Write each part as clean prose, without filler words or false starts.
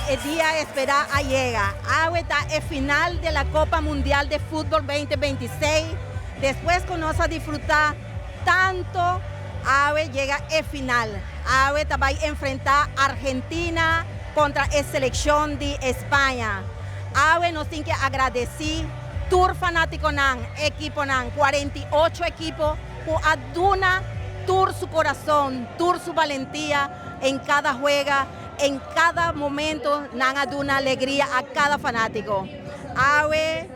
E dia esperá a yega. Awe ta e final di la Copa Mundial de Fútbol 2026. Despues ku nos a disfrutá tantu, awe yega e final. Awe ta bai enfrentá Argentina kontra e selekshon di Spaña. Awe nos tin ku agradesí tur fanátikonan, ekiponan, 48 ekipo ku a duna tur su kurason, tur su valentia den kada wega, den kada momento, nan a duna alegria na kada fanátiko. Awe,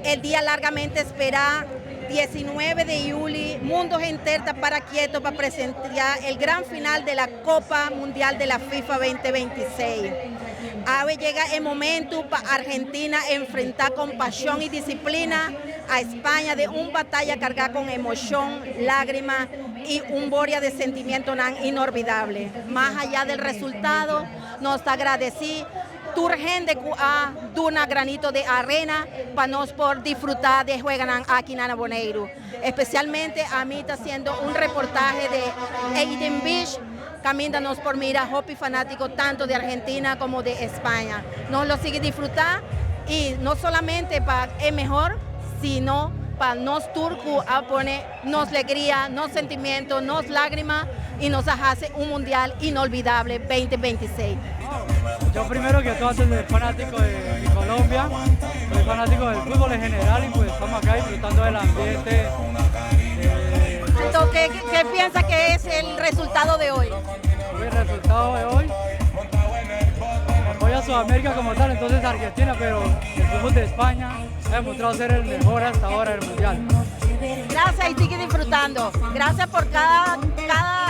e dia largamente esperá, 19 di yüli, mundu henter ta para ketu pa presentá e gran final di la Copa Mundial de la FIFA 2026. Awe yega e momento pa Argentina enfrentá ku pashon i disiplina a Spaña den un bataya kargá ku emoshon, lágrima i un boria di sentimentu inolvidabel. Mas ayá di resultado, nos ta agradesí tur hende ku a duna granito di arena pa nos por disfrutá di e wega aki na Boneiru. Espesialmente ami ta hasiendo un reportahe di Eden Beach, kaminda nos por mira hopi fanátiko tantu di Argentina komo di Spaña. Nos lo sigui disfrutá i no solamente pa e mehor, sino pa nos tur ku a pone nos alegria, nos sentimentu, nos lágrima i nos a hasi un mundial inolvidabel 2026. Yo primero que todo, antes de ser fanático de Colombia, soy fanático del fútbol en general y pues estamos acá disfrutando del ambiente. Entonces, ¿qué piensa que es el resultado de hoy? El resultado de hoy, apoyo a Sudamérica como tal, entonces Argentina, pero el fútbol de España ha demostrado ser el mejor hasta ahora del Mundial. Gracias y sigue disfrutando. Gracias por cada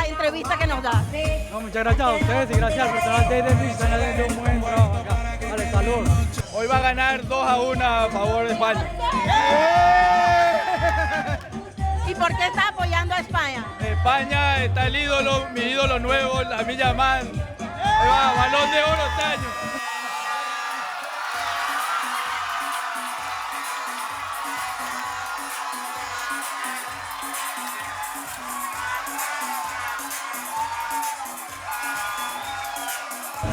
entrevista que nos da. No, muchas gracias a ustedes y gracias al personal de Eden, están haciendo un buen trabajo acá. Dale, saludos. Hoy va a ganar 2-1 a favor de España. ¿Y por qué está apoyando a España? España está el ídolo, mi ídolo nuevo, Lamine Yamal. Ahí va, Balón de Oro este año.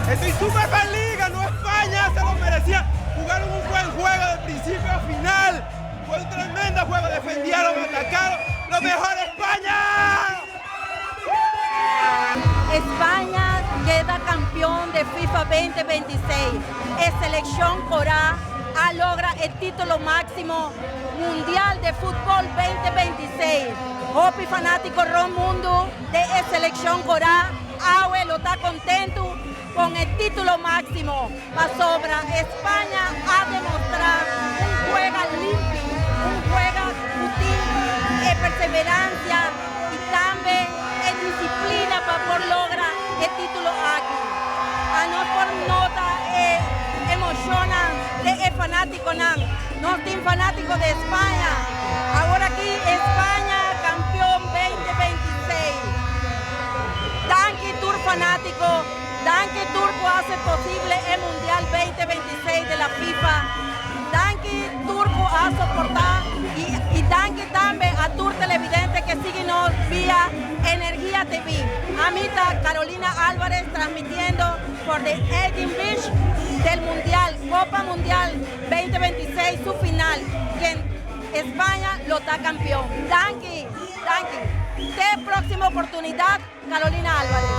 Estoy súper feliz, ganó España, se lo merecía. Jugaron un buen juego de principio a final. Fue un tremendo juego, defendieron, atacaron. ¡Lo mejor, España! España queda campeón de FIFA 2026. E selekshon Kòrá a logra e título máksimo mundial di futbòl 2026. Hopi fanátiko rònt mundu di e selekshon Kòrá, awe lo ta kontentu ku e título máksimo. Pasobra Spaña a demostrá un juego limpi, un juego útil, e perseveransia i tambe e disiplina pa por logra e título aki. A nos por nota e emoshon di e fanátikonan. Nos tin fanátiko di Spaña. Awor aki Spaña kampeon 2026. Danki tur fanátiko, danki tur ku a hasi posibel e Mundial 2026 di la FIFA. Danki tur ku a soportá i danki tambe a tur televidente ku sigui nos via Energia TV. Ami ta Carolina Álvarez transmitiendo for di Eden Beach del Mundial, Copa Mundial 2026, su final, ku Spaña lo ta kampeon. Danki, danki. Te próksimo oportunidat, Carolina Álvarez.